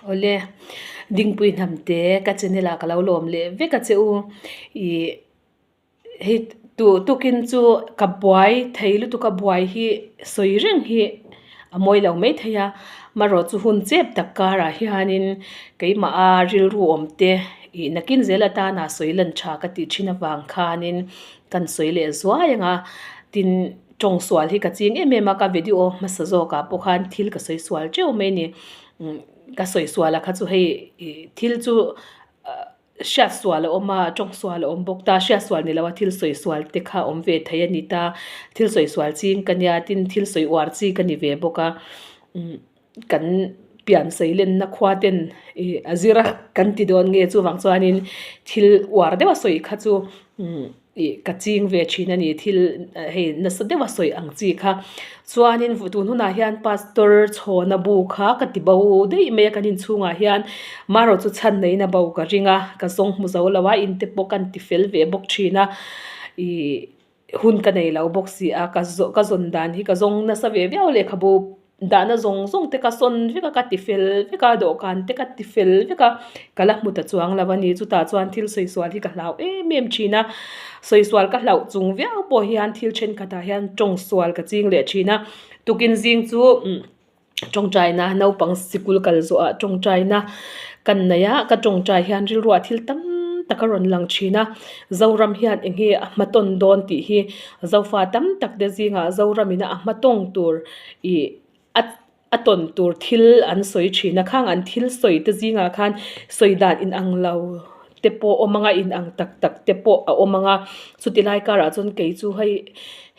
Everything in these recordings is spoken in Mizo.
Awle, Dingpui Hnamte ka channel ah ka lo lawm leh vek a che u. Ih hei tu tukin chu ka buai thei lutuk a buai hi sawi reng hi a mawi lo mai thei a. Amaherawh chu hun chep tak karah hianin keimah a rilru awm te ih nakin zel atana sawi lan tha ka tih thin avang khanin kan sawi leh zuai ang a. Tin. Tawng sual hi ka ching em em a, ka video hmasa zawkah pawh khan thil ka sawi sual teuh mai a ni. Ka sawi sual a kha chu hei ih thil chu hriat sual a awm a, tawng sual a awm bawk ta, hriat sual ni lo a thil sawi sual te kha awm ve thei a ni ta, thil sawi sual ching ka nia tin thil sawi uar chi ka ni ve bawk a. Kan pian sawi lenna khua ten ih a zir a kan ti dawn nge chuvang chuanin thil uar deuh a sawi kha chu ih ka ching ve thin a ni thil hei nasa deuh a sawi ang chi kha. Chuanin tun hunah hian pastor chhawna bu kha ka ti bo daih mai a kan inchhungah hian marawh chu chhan neiin a bo ka ring a ka zawng hmu zo lo a in te pawh kan ti fel ve bawk thin a ih hun ka nei lo bawk si a ka zaw ka zawn dan hi ka zawng nasa ve viau lehkhabu dahna zawng zawng te ka sawn vek a ka ti fel vek a dawhkan te ka ti fel vek a ka la hmu ta chuang lo a ni chutah chuan thil sawi sual hi ka hlau em em thin a sawi sual ka hlauh chung viau pawh hian thil thenkhatah hian tawng sual ka ching leh thin a tukin zing chu tawngtaina naupang sikul kal zawhah tawngtaina kan nei a ka tawngtai hian rilruah thil tam tak a rawn lang thin a Zoram hian eng nge a hmatawn dawn tih hi Zofa tam tak te zingah Zoram ina a hmatawng tur ih a a tawn tur thil an sawi thin a khang an thil sawi te zingah khan sawi dan inang lo te pawh awm anga inang tak tak te pawh a awm anga chuti lai karah chuan kei chu hei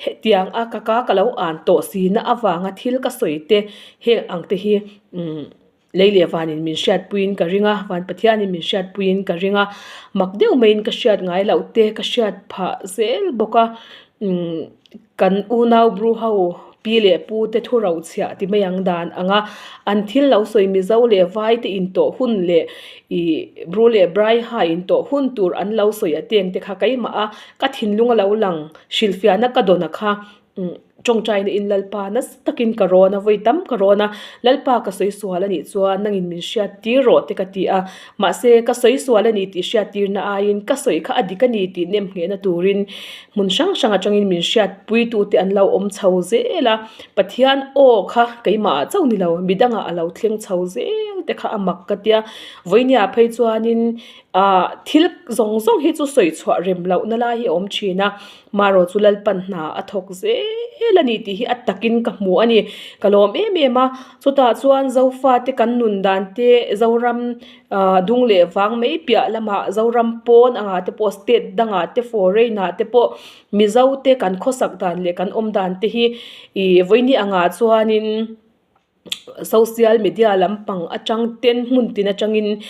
hetiang a ka ka ka lo an tawh si na avanga thil ka sawi te heng ang te hi umm lei leh vanin min hriatpuiin ka ring a van Pathianin min hriatpuiin ka ring a mak deuh maiin ka hriat ngai loh te ka hriat phah zel bawk a umm. Kan unau Bru ho pi leh pu te thu ro chhiah ti mai ang dan ang a, an thil lo sawi Mizo leh Vai te intawh hun leh ih Bru leh Brai ha intawh hun tur an lo sawi a teng te kha keimah a ka thinlung a lo lang hrilhfiahna ka dawn a kha umm tawngtaina in Lalpa nasa takin ka rawn a vawi tam ka rawn a Lalpa ka sawi sual a nih chuan nangin min hriat tir rawh te ka ti a mahse ka sawi sual a ni tih hriat tirna aiin ka sawi kha a dik a ni tih nem nghehna turin Hmun hrang hrang atangin min hriatpui tute an lo awm chho zel a, Pathian aw kha keimah ah chauh ni lo, midangah a lo thleng chho zel te kha a mak ka tia. Vawinia phei chuanin ah thil zawng zawng hi chu sawi chhuah rem lohna lai hi a awm thin a, marawh chu Lalpan hna a thawk zel a ni tih hi a takin ka hmu a ni. Ka lawm em em a, chutah chuan Zofate kan nun dan te Zoram Ahh dung leh vang mai piah lamah Zoram pawn angah te pawh state dangah te foreign ah te pawh Mizo te kan khawsak dan leh kan awm dan te hi ih vawiini angah chuanin social media lampang atang ten hmun tin atangin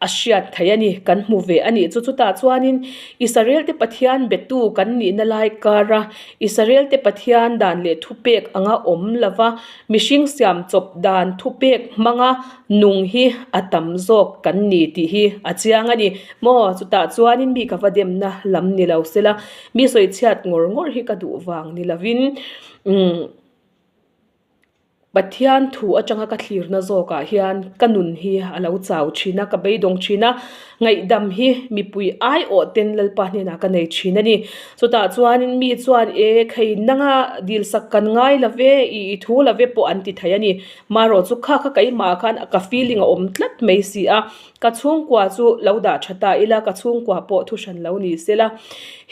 a hriat theih a ni kan hmu ve a nih chu chutah chuanin Israel te Pathian betu kan nihna lai kara Israel te Pathian dan leh thupek anga awm lova mihring siam chawp dan thupek hmanga Nung hi a tam zawk kan ni tih hi a chiang a ni. Maw, chutah chuanin mi ka va demna lam ni lo sela, mi sawi chhiat ngawr ngawr hi ka duh vang ni lovin, umm, Pathian thu atanga ka thlirna zawkah hian ka nun hi a lo chau thin a, ka beidawng thin a, ngaihdam hi mipui aiawh ten Lalpa hnenah ka nei thin a ni. Chutah chuanin mi chuan, E, khei nanga dilsak kan ngai lo ve, i i thu lo ve pawh an ti thei a ni. Marawh chu kha kha keimah khan ka feeling a awm tlat mai si a, ka chhungkua chu lo dah tha ta ila, ka chhungkua pawh thu hran lo ni se la.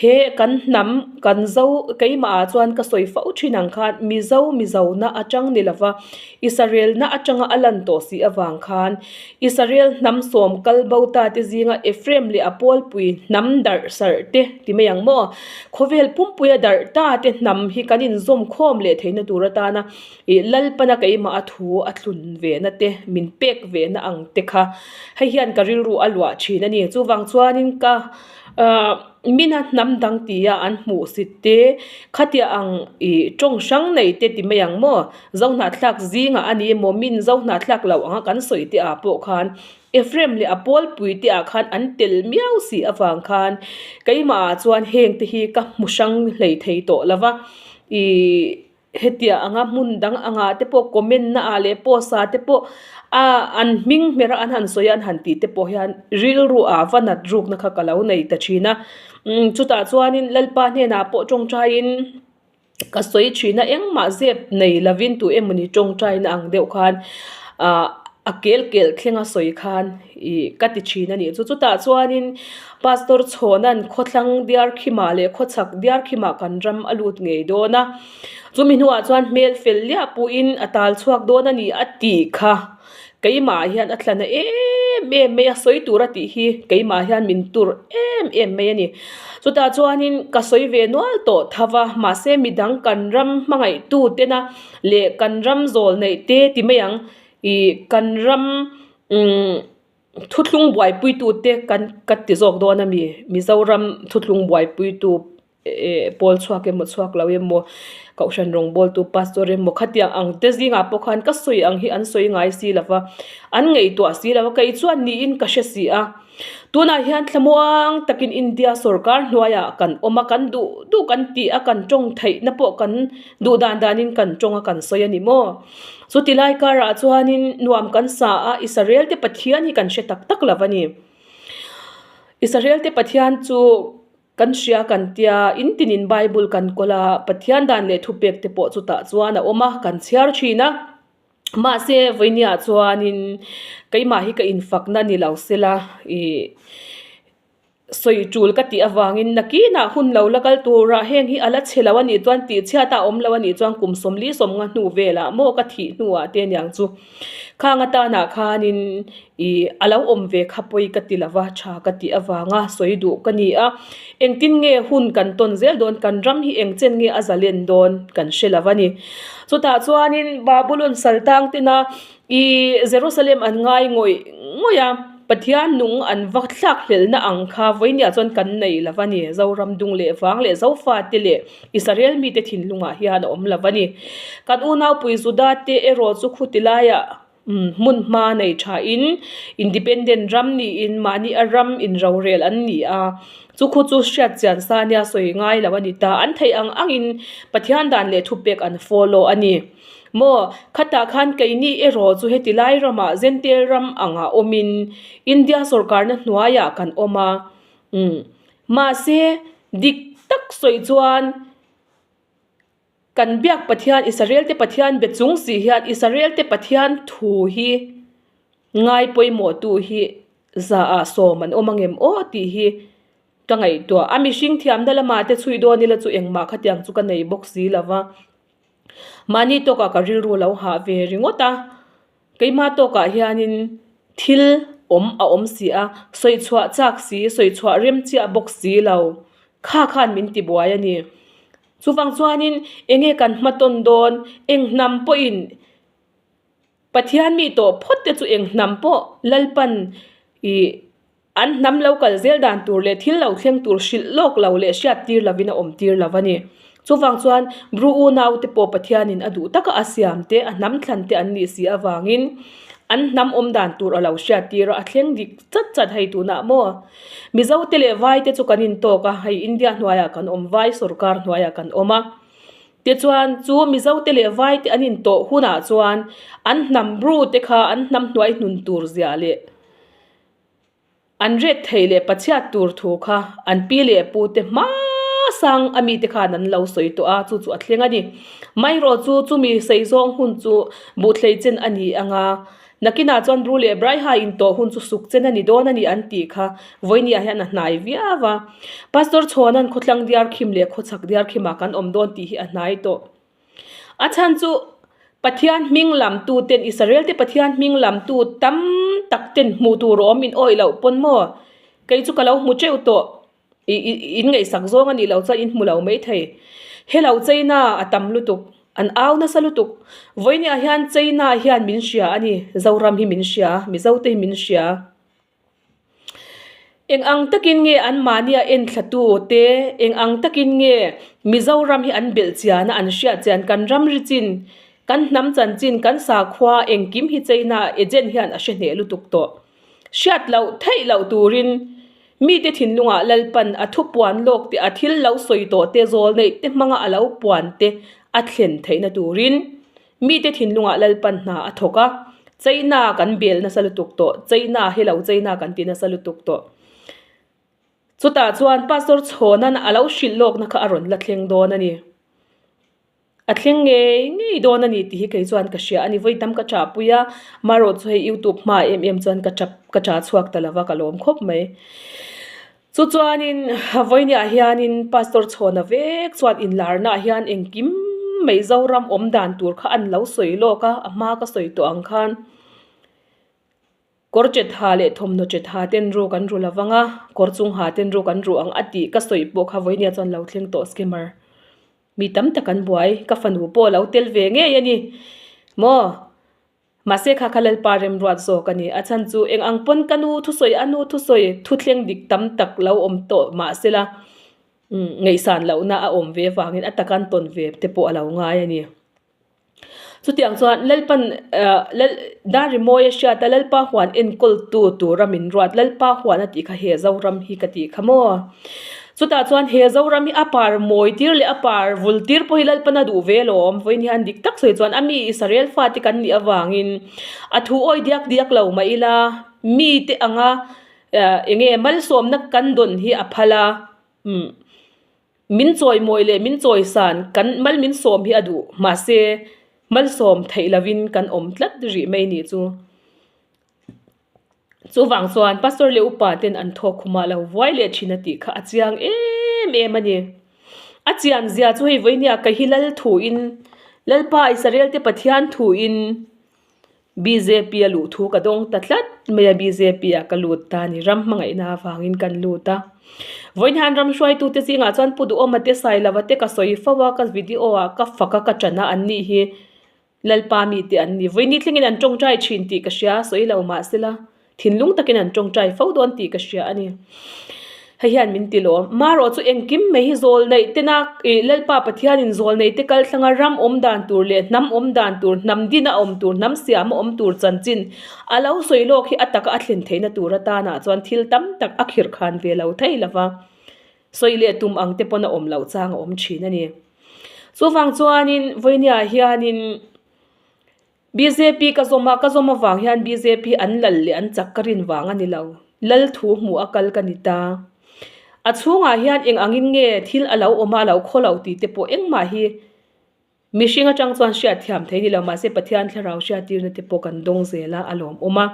He kan hnam, kan zo, keimah ah chuan ka sawi fo thin ang khan Mizo Mizo na atang ni lova, Israel na atanga a lan tawh si avang khan Israel hnam sawm kal bo ta te zinga Ephraim leh a pawlpui hnam darh sarh te ti mai ang maw? Khawvel pumpuia darh ta te hnam hi kan inzawm khawm leh theihna tur atana Ih Lalpana keimah a thu a thlun ve na te, min pek ve na ang te kha hei hian ka rilru a luah thin a ni. Chuvang chuanin ka ahh mina hnam dang tia an hmuh sit te, khatia ang ih tawng hrang nei te ti mai ang maw? Zohnahthlak zingah a ni emaw min zohnahthlak loh anga kan sawi te ah pawh khan Ephraim leh a pawlpui te ah khan an tel miau si avang khan keimah ah chuan heng te hi ka hmu hrang hlei thei tawh lo va. Ih. Hetiang anga hmun dang angah te pawh comment na ah leh post ah te pawh ah an hming hmer a an han sawi a an han tih te pawh hian rilru ah va nat ruk na kha ka lo nei ta thin a umm chutah chuanin Lalpa hnenah pawh tawngtaiin ka sawi thin a engmah zep nei lovin tu emawni tawngtaina ang deuh khan ah a kel kelh thleng a sawi khan ih ka ti thin a nih chu chutah chuanin Pastor Chhawna'n khawthlang Diarkhimah leh khawchhak Diarkhimah kan ram a lut ngei dawn a chumi hnuah chuan hmel fel liah puhin a tal chhuak dawn a ni a tih kha keimah hian a tla na em em mai a sawi tur a tih hi keimah hian min tur em em mai a ni chutah chuanin ka sawi ve nual tawh tho va mahse midang kan ram hmangaihtu tena leh kan ram zawl neih te ti mai ang ih kan ram umm thuthlung buaipuitu te kan ka ti zawk dawn a mi Mizoram thuthlung buaipuitu eh pawl chhuak emaw chhuak lo emaw kohhran rawngbawltu pastor emaw khatiang ang te zingah pawh khan ka sawi ang hi an sawi ngai si lo va an ngaihtuah si lo va kei chuan niin ka hre si a tunah hian thlamuang takin India sawrkar hnuaiah kan awm a kan duh duh kan tih a kan tawng theihna pawh kan duh dan danin kan tawng a kan sawi a ni maw chuti lai karah chuanin nuam kan sa a Israel te Pathian hi kan hre tak tak lo a ni Israel te Pathian chu. Kan hria kan tia, in tinin Bible kan kawl a, Pathian dan leh thupek te pawh chutah chuan a awm a, kan chhiar thin a. Mahse, vawinia chuanin keimah hi ka infakna ni lo sela, ih sawi tul ka tih avangin nakinah hun lo la kal turah heng hi a la chhe lo a nih chuan tihchhiat a awm lo a nih chuan kum sawmli sawmnga hnu velah maw ka thih hnuah te aniang chu. Khang atanah khanin Ih a lo awm ve kha pawi ka ti lova tha ka tih avanga sawi duh ka ni a, engtin nge hun kan tawn zel dawn kan ram hi eng chen nge a zalen dawn kan hre lo a ni. Chutah chuanin Babulon saltang tena ih Jerusalem an ngai ngawih ngawih a, Pathian nung an va thlak hlelhna ang kha vawinia chuan kan nei lo a ni. Zoram dung leh vang leh Zofate leh Israel mite thinlungah hian a awm lo a ni. Kan unaupui Juda te erawh chu khuti laiah Hmun hma nei thain independent ram niin mahni a ram inrorel an ni a, chu khu chu hriat chian sa nia sawi ngai lo a ni ta. An theih ang angin Pathian dan leh thupek an follow a ni. Maw, khatah khan keini erawh chu heti lai ramah Zentail ram angah awmin India sawrkarna hnuaiah kan awm a, umm mahse dik tak sawi chuan, Kan biak Pathian, Israel-te Pathian be chung si hian Israel-te Pathian thu hi ngai pawimawhtu hi zaah sawm an awm angem aw tih hi ka ngaihtuah. A mihring thiamna lamah te chhui dawn ila chu engmah khatiang chu ka nei bawk si lo va. Mahni tawkah ka rilru lo hah ve ringawt a. Keimah tawkah hianin thil awm a awm si a, sawi chhuah chak si, sawi chhuah rem chiah bawk si lo. Kha khan min ti buai a ni. Chuvang chuanin enge kan hma tawn dawn, eng hnam pawhin Pathian mi tawh phawt te chu eng hnam pawh Lalpan ih an hnam lo kal zel dan tur leh thil lo thleng tur hrilh lawk lo leh hriat tir lovin a awm tir lo a ni. Chuvang chuan Bru unau te pawh Pathianin a duh taka a siam te, a hnam thlan te an nih si avangin an hnam awm dan tur a lo hriat tir a, a thleng dik chat chat hei tunah maw? Mizo te leh vai te chu kan intawk a, hei India hnuaiah kan awm, vai sorkar hnuaiah kan awm a. Tichuan chu Mizo te leh vai te an intawh hunah chuan an hnam bru te kha an hnam hnuai hnun tur zia leh an ret thei leh pachhiat tur thu kha an pi leh pu te hma sang a mite khan an lo sawi tawh a, chu chu a thleng a ni. Maherawh chu chumi sei zawng hun chu buhthlei chen a ni ang a. Nakinah chuan Bru leh Braiha intawh hun chu suk chen a ni dawn a ni an tih kha vawinia hian a hnai viau a. Pastor Chhawna'n khawthlang diar khim leh khawchhak diar khimah kan awm dawn tih hi a hnai tawh. A chhan chu Pathian hming lamtu ten Israel te Pathian hming lamtu tam tak ten hmuh tur awm in awih loh pawn maw? Kei chu ka lo hmu teuh tawh. I in ngaihsak zawng a nih loh chuan in hmu lo mai thei. Hello China a tam lutuk, an au nasa lutuk. Vawinia hian China hian min hria a ni, Zoram hi min hria, Mizo te hi min hria. Eng ang takin nge an mahnia enthlatu te, eng ang takin nge Mizoram hi an belh chian a, an hriat chian, kan ramri chin, kan hnam chanchin, kan sakhua engkim hi China agent hian a hre hneh lutuk tawh. Hriat loh theih loh turin mite thinlungah Lalpan a thupuan lawk te, a thil lo sawi tawh te, zawl neih te hmanga a lo puan te A thlen theihna turin mite thinlungah Lalpan hna a thawk a, China kan bel nasa lutuk tawh, China hi lo China kan ti nasa lutuk tawh. Chutah chuan Pastor Chhawna'n a lo hrilh lawkna kha a rawn la thleng dawn a ni. A thleng ngei ngei dawn a ni tih hi kei chuan ka hria a ni. Vawi tam ka ṭah pui a, marawh chu hei youtube hmaah em em chuan ka ṭap ka ṭah chhuak ta lo va, ka lawm khawp mai. Chu chuanin vawinia hianin Pastor Chhawna vek chuan inlarnaah hian engkim mai Zoram awm dan tur kha an lo sawi lawk a, a hma ka sawi tawh ang khan. Kawr chet ha leh thawmhnaw chet ha ten ru kan ru lo vang a, kawr chung ha ten ru kan ru ang a tih ka sawi pawh kha vawinia chuan lo thleng tawh scammer. Mi tam tak an buai, ka fanu pawh a lo tel ve ngei a ni maw? Mahse kha kha Lalpa remruat zawk a ni. A chhan chu eng ang pawn ka nu thusawi, a nu thusawi thuthleng dik tam tak lo awm tawh mahsela ngaihsan lohna a awm ve vangin a taka an tawn ve te pawh a lo ngai a ni. Chutiang chuan Lalpan Lal Darrimawi a hriat a, Lalpa huan enkawltu tura min ruat, Lalpa huan a tih kha he Zoram hi ka tih kha maw? Chutah chuan he Zoram hi a par mawi tir leh a par vul tir pawh hi Lalpan a duh ve alawm. Vawiin hian dik tak sawi chuan a mi Israel fate kan nih avangin a thu awi diak diak lo mah ila mite anga eng nge malsawmna kan dawn hi a phal a, umm. Min chawimawi leh min chawisan kan mal min sawm hi a duh, mahse malsawm theih lovin kan awm tlat rih mai nih chu. Chuvang chuan Pastor leh upa ten an thawk khumah lo vuai leh thin a tih kha a chiang em em a ni. A chian zia chu hei vawinia ka hi Lal thuin, Lalpa Israel te Pathian thuin, Bjp a luh thu ka dawng ta tlat mai a, bjp ah ka lut ta a ni, ram hmangaihna avangin kan lut a. Vawiin hian ram hruaitute zingah chuan Pu Duhawma te Sailova te ka sawi fo a, ka video ah ka fak a ka ṭan a, an nih hi Lalpa mite an ni. Vawiin ni thlengin an ṭawngṭai ṭhin tih ka hria, sawi lo mahsela. Thinlung takin an tawngtai fo dawn tih ka hria a ni. Hei hian min ti lawm. Marawh chu engkim mai hi zawl neih tena ih Lalpa Pathianin zawl neih te kal thlanga ram awm dan tur leh hnam awm dan tur, hnam dina awm tur, hnam siama awm tur chanchin a lo sawi lawk hi a taka a thlen theihna tur atanah chuan thil tam tak a khirh khan ve lo thei lo va. Sawi leh tum ang te pawn a awm loh chang a awm thin a ni. Chuvang chuanin vawinia hianin. Bjp ka zawm a, ka zawm avang hian bjp an lal leh an chak ka rin vang a ni lo. Lal thu hmuh a kal ka ni ta. A chhungah hian eng angin nge thil a lo awm a, a lo khaw lo tih te pawh engmah hi mihring atang chuan hriat thiam thei ni lo mahse Pathian thlarau hriattirna te pawh kan dawng zel a, a lawmawm a.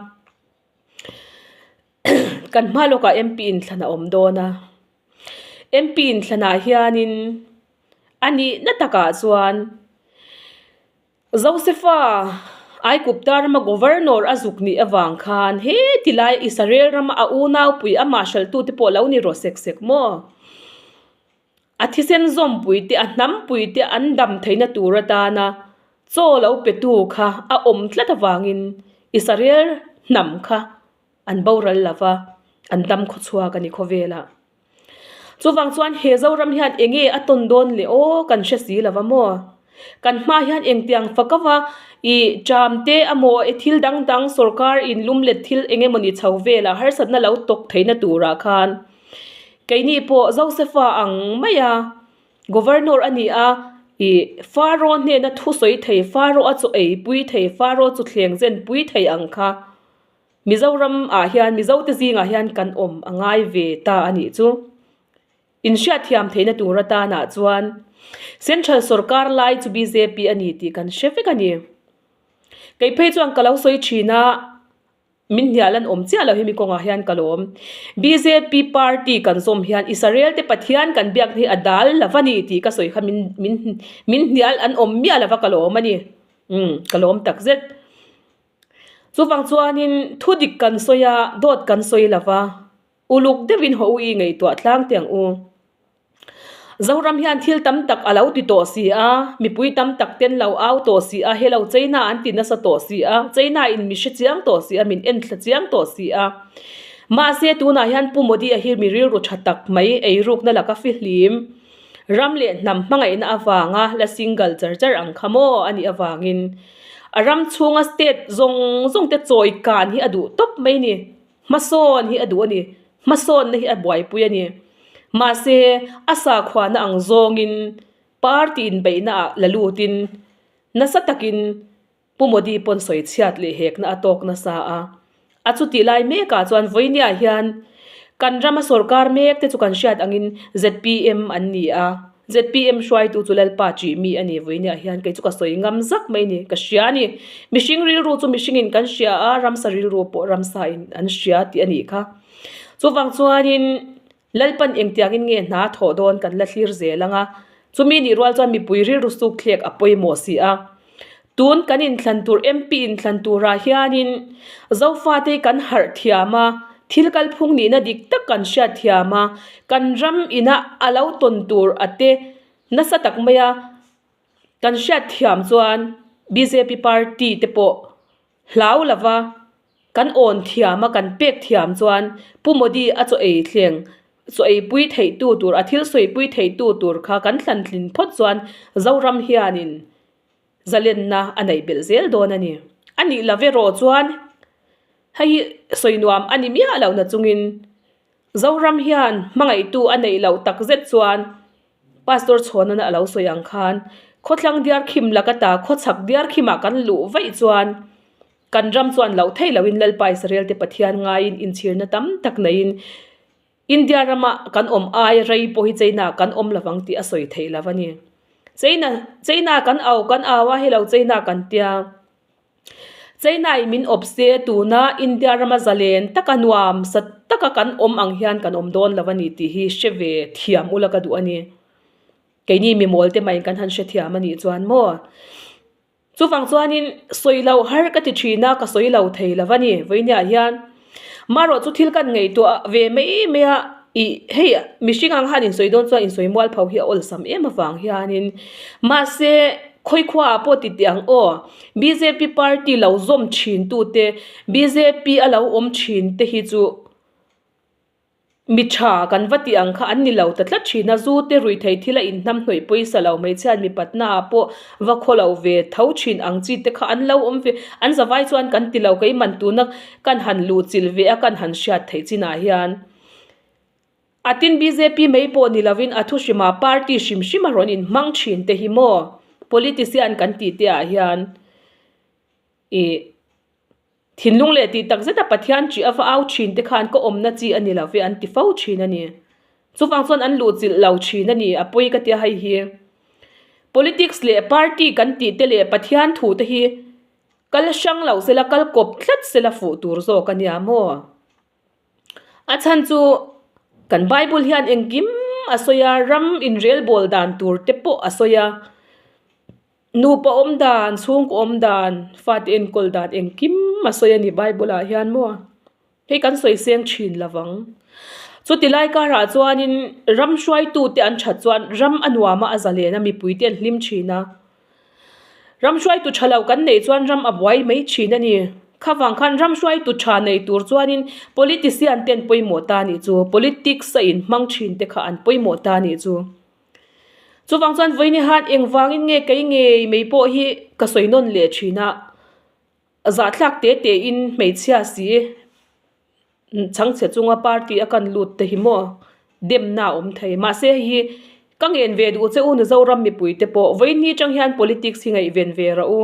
Kan hma lawkah MP inthlan a awm dawn a, MP inthlanah hianin a nihna takah chuan Josefa, Aigupta rama governor a zuk nih avang khan he tilai Israel rama a unaupui amah hralhtute pawh lo ni rawh sek sek maw? A thisen zawmpuite, a hnampuite an dam theihna tur atana chaw lo petu kha a awm tlat avangin Israel hnam kha an boral lo va, an dam khawchhuak a ni khawvelah. Chuvang chuan he Zoram hian eng nge a tawn dawn le aw kan hre si lo va maw? Kan hma hian engtiang fak ava ih ṭam te amaw e thil dang dang sorkar in lum let thil eng emawni chho velah harsatna lo tawk theihna turah khan keini pawh Josefa ang maia Governor a ni a, ih Pharaoh hnena thusawi thei, Pharaoh a chaw ei pui thei, Pharaoh chu thleng zen pui thei ang kha. Mizoram ah hian Mizo te zingah hian kan awm a ngai ve ta a nih chu. Inhriatthiam theihna tur atanah chuan Central sorkar lai chu bjp a ni tih kan hre vek a ni. Kei phei chuan ka lo sawi thin a, min hnial an awm chiah lo hemi kawngah hian ka lawm. Bjp party kan zawm hian Israel te Pathian kan biakna hi a dal lo va ni tih ka sawi kha min min min hnial an awm miah lo va ka lawm a ni. Umm ka lawm takzet. Chuvang chuanin thu dik kan sawi a, dawt kan sawi lo va, uluk deuhin haw u i ngaihtuah tlang teh ang u. Zoram hian thil tam tak a lo ti tawh si a, mipui tam tak ten lo au tawh si a, hello China an ti nasa tawh si a, China in mi hre chiang tawh si a, min en thla chiang tawh si a. Mahse tunah hian Pu Modi-a hi mi rilru tha tak mai, eirukna laka fihlim, Ram leh hnam hmangaihna avanga la single char char ang kha maw a nih avangin a ram chhunga state zawng zawng te chawi kan hi a duh tawp mai ni. Hmasawn hi a duh a ni. Hmasawnna hi a buaipui a ni. Mahse, a sakhuana ang zawngin. Party inbeihnaah la lutin nasa takin Pu Modi pawn sawi chhiat leh hekna a tawk nasa a. A chutih lai mekah chuan vawinia hian kan rama sorkar mek te chu kan hriat angin zpm an ni a. Zpm hruaitu chu Lalpa chih mi a ni vawinia hian kei chu ka sawi ngam zak mai ni, ka hria a ni. Mihring rilru chu mihringin kan hria a, ramsa rilru pawh ramsa in an hria tih a nih kha. Chuvang chuanin Lalpan engtiangin nge hna thawh dawn kan la thlir zel ang a, chumi nih rual chuan mipui rilru suk thlek a pawimawh si a. Tun kan inthlan tur MP inthlan turah hianin Zofate kan harh thiam a, thil kalphung nihna dik tak kan hriat thiam a, kan ram ina a lo tawn tur a te nasa tak maia kan hriat thiam chuan bjp party te pawh hlau lova Kan awn thiam a, kan pek thiam chuan Pu Modi a chaw ei thleng, chaw ei pui theih tu tur, a thil sawi pui theih tu tur kha kan thlan tlin phawt chuan Zoram hianin zalenna a neih belh zel dawn a ni. A nih lo erawh chuan hei hi sawi nuam a ni miah loh na chungin Zoram hian hmangaihtu a neih loh tak zet chuan Pastor Chhawnana a lo sawi ang khan khawthlang diar khim laka ta khawchhak diar khimah kan luh vaih chuan Kan ram chuan loh theih lohin Lalpa Israel te Pathian ngaiin inchhirna tam tak neiin India rama kan awm ai rei pawh hi China kan awm lovang tih a sawi theih lo a ni. China China kan au kan au a hello China kan tia. China in min awp se tuna India rama zalen taka nuam sa taka kan awm ang hian kan awm dawn lo a ni tih hi hre ve thiam ula ka duh a ni. Keini mimawl te mah in kan han hrethiam a nih chuan maw. Chuvang chuanin sawi lo har ka ti thin a, ka sawi lo thei lo a ni vawinia hian. Marawh chu thil kan ngaihtuah ve mai mai a, ih hei mihring ang han insawi dawn chuan insawi mual pho hi a awlsam em avang hianin mahse khawi khuaah pawh ti teh ang aw, bjp party lo zawm thin tute, bjp a lo awm thin te hi chu. Mi tha kan va tih ang kha an ni lo ta tlat thin a, zu te ruihthei thil a inhnamhnawih pawisa lo hmeichhiat mipatna ah pawh va khaw lo ve tho thin ang chi te kha an lo awm ve, an zavai chuan kan ti lo keiman tuna kan han luh chilh ve a kan han hriat theih chinah hian a tin bjp mai pawh ni lovin a thu hrimah party hrim hrim a rawn inhmang thin te hi maw politician kan tih te ah hian ih. Thinlung leh tih tak zeta Pathian chi a va au thin te khan ka awmna chi a ni lo ve an ti fo thin a ni. Chuvang chuan an luhchilh lo thin a ni, a pawi ka tia hei hi. Politics leh party kan tih te leh Pathian thu te hi kal hrang lo sela, kal kawp tlat sela fuh tur zawk a nia maw? A chhan chu kan Bible hian engkim a sawi a, ram inrelbawl dan tur te pawh a sawi a. Nupa awm dan, chhungkaw awm dan, fate enkawl dan engkim a sawi a ni Bible ah hian maw. Hei kan sawi seng thin lo vang. Chuti lai karah chuanin ram hruaitute an that chuan ram a nuam a, a zalen a, mipuite an hlim thin a. Ram hruaitu tha lo kan neih chuan ram a buai mai thin a ni. Khavang khan ram hruaitu tha nei tur chuanin politician te an pawimawh ta a nih chu. Politics a inhmang thin te kha an pawimawh ta a nih chu. Chuvang chuan vawiin hian engvangin nge kei ngei mai pawh hi ka sawi nawn leh thin a, zahthlak te te in hmeichhia si chhangchhe chunga party a kan lut te hi maw demna a awm thei. Mahse hei hi ka ngen ve duh che u Mizoram mipui te pawh vawiin ni atang hian politics hi ngaihven ve rawh u.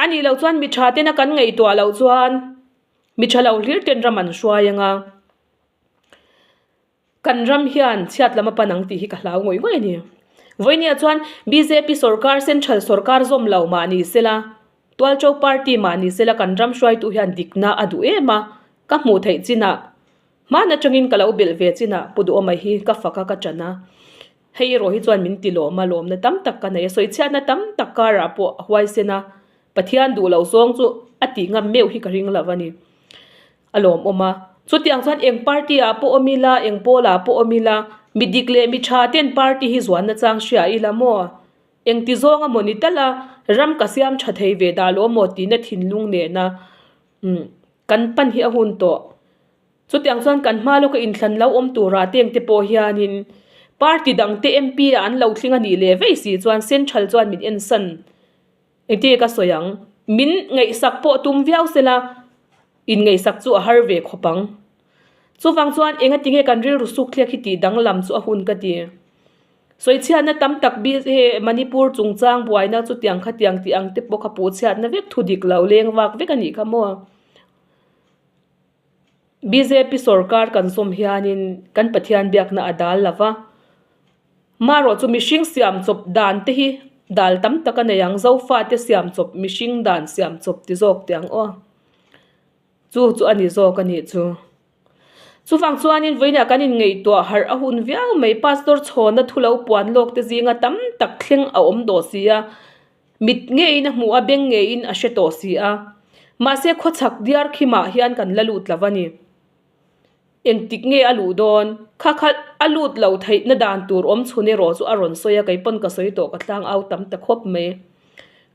A nih loh chuan mi tha tena kan ngaihtuah loh chuan mi tha lo hlir ten ram an hruai ang a. Kan ram hian chhiat lam a pan ang tih hi ka hlau ngawih ngawih a ni. Vawinia chuan bjp sorkar, central sorkar zawm lo mah ni sela, Tualcho party mah ni sela kan ram hruaitu hian dikna a duh em a, ka hmuh theih chinah, hman atangin ka lo belh ve chinah Pu Duhawma hi ka fak a ka ṭan a. Hei erawh hi chuan min ti lawm a, lawmna tam tak ka nei a, sawichhiatna tam tak karah pawh a huaisen a, Pathian duh loh zawng chu a tih ngam meuh hi ka ring lo a ni. A lawmawm a. Chutiang chuan eng party ah pawh awm ila, eng pawl ah pawh awm ila, mi dik leh mi tha ten party hi zuan nachang hria ila maw? Eng ti zawng amaw ni tal a, ram ka siam tha thei ve dah lo maw tihna thinlung nena umm kan pan hi a hun tawh. Chutiang chuan kan hma lawka inthlan lo awm turah teng te pawh hianin party dang te MP ah an lo tling a nih leh vei si chuan central chuan min ensan Engtin ka sawi ang? Min ngaihsak pawh tum viau sela, inngaihsak chu a har ve khawp ang. Chuvang chuan enga tinge kan rilru suk thlek hi tih danglam chu a hun ka ti. Sawichhiatna tam tak bi he Manipur chungchang buaina chutiang khatiang tih ang te pawh kha puhchhiatna vek thu dik lo leng vak vek a nih kha maw? Bjp sorkar kan zawm hianin kan Pathian biakna a dal lo va, marawh chu mihring siam chawp dan te hi dal tam tak a nei ang, Zofate siam chawp mihring dan siam chawp ti zawk teh ang aw. Chu chu a ni zawk a nih chu. Chuvang chuanin vawiinah kan inngaihtuah harh a hun viau mai, Pastor chhawna thu lo puan lawk te zinga tam tak thleng a awm tawh si a. Mit ngeiin a hmuh a, beng ngeiin a hre tawh si a. Mahse khawchhak diar khimah hian kan la lut lo a ni. Engtik nge a luh dawn? Kha kha a lut lo theihna dan tur awm chhun erawh chu a rawn sawi a, kei pawn ka sawi tawh ka tlang au tam ta khawp mai.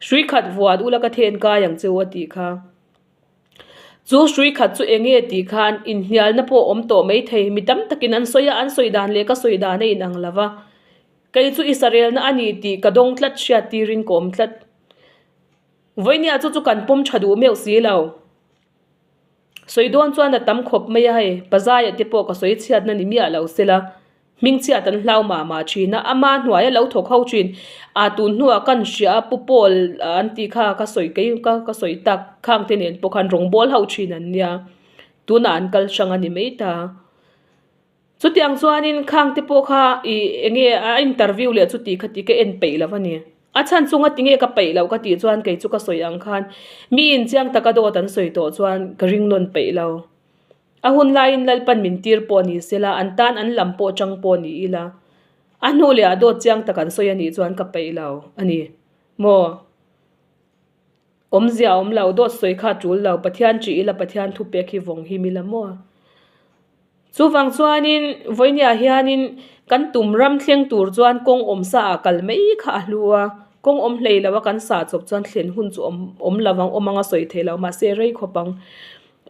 Hrui khat vuan ula ka then kai ang che u a tih kha. Chu hrui khat chu eng nge tih khan inhnialna pawh a awm tawh mai thei. Mi tam takin an sawi a, an sawi dan leh ka sawi dan a inang lo va. Kei chu Israelna a ni tih ka dawng tlat hriat tirin ka awm tlat. Vawinia chu chu kan pawm tha duh meuh si lo. Sawi dawn chuan a tam khawp mai a hei, Pazaia te pawh ka sawi chhiatna ni miah lo sela, hmingchhiat an hlau mah mah thin a, ama hnuaia lo thawk ho thin a tun hnuah kan hria a Pu Paul an tih kha ka sawi kei ka ka sawi tak khang te nen pawh khan rawngbawl ho thin an nia, tunah an kal hrang a ni mai ta. Chutiang chuanin khang te pawh kha ih eng nge a interview leh chuti kha tih ka en peih lo a ni. A chhan chu ngati nge ka peih loh ka tih chuan kei chu ka sawi ang khan mi inchiang taka dawt an sawi tawh chuan ka ring nawn peih lo. A hun laiin Lalpan min tir pawh ni sela an tan an lam pawh chang pawh ni ila a hnu leh ah dawt chiang tak an sawi a nih chuan ka peih lo a ni maw? Awmzia awm lo, dawt sawi kha a tul lo, Pathian ṭih ila Pathian thupek hi vawng him ila maw? Chuvang chuanin vawinia hianin kan tum ram thleng tur chuan kawng awm sa ah kal mai kha a hlu a, kawng awm hlei lo a kan sa chawp chuan thlen hun chu awm awm lo ang, awm anga sawi thei lo mahse rei khawp ang.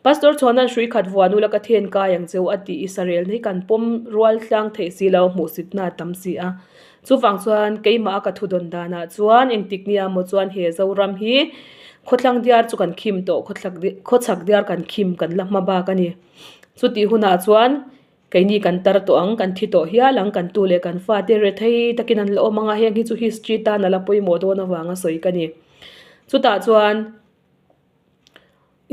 Pastor Chhuanan hrui khat vuan ula ka then kai ang cheu a tih Israel hi kan pawm rual tlang theih si lo hmuhsitna a tam si a. Chuvang chuan keimah a ka thu dawn danah chuan engtik nia maw chuan he Zoram hi khawthlang diar chu kan khim tawh khawchhak diar kan khim kan la hma bak a ni. Chutih hunah chuan keini kan tar tawh ang, kan thi tawh hial ang, kan tu leh kan fate rethei takin an la awm ang a, heng hi chu history tan a la pawimawh dawn avanga sawi ka ni. Chutah chuan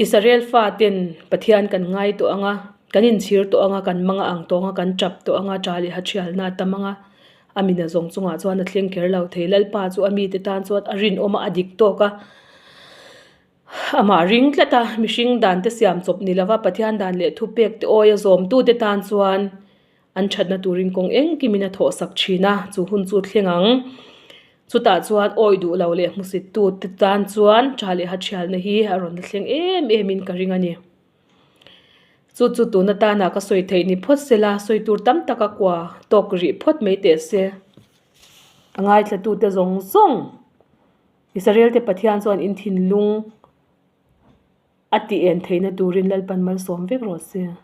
Israel faten Pathian kan ngai tawh ang a, kan inchhir tawh ang a, kan mang a ang tawh ang a, kan tap tawh ang a, tah leh hathialna a tam ang a, a mina zawng chungah chuan a thleng kher lo thei. Lalpa chu a mite tan chuan a rinawm a, a dik tawk a. Amah ring tlat a, mihring dan te siam chawp ni lova Pathian dan leh thupek te awia zawmtute tan chuan an thatna turin kawng engkimin a thawhsak thin a, chu hun chu thleng ang. Chutah chuan awi duh lo leh hmusittute te tan chuan tha leh hathialna hi a rawn la thleng em em in ka ring a ni. Chu chu tun atana ka sawi theih ni phawt sela, sawi tur tam tak a kua tawk rih phawt mai teh se. A ngaithlatute zawng zawng. Israel te Pathian chuan in thinlung a tih en theihna turin Lalpan malsawm vek rawh se.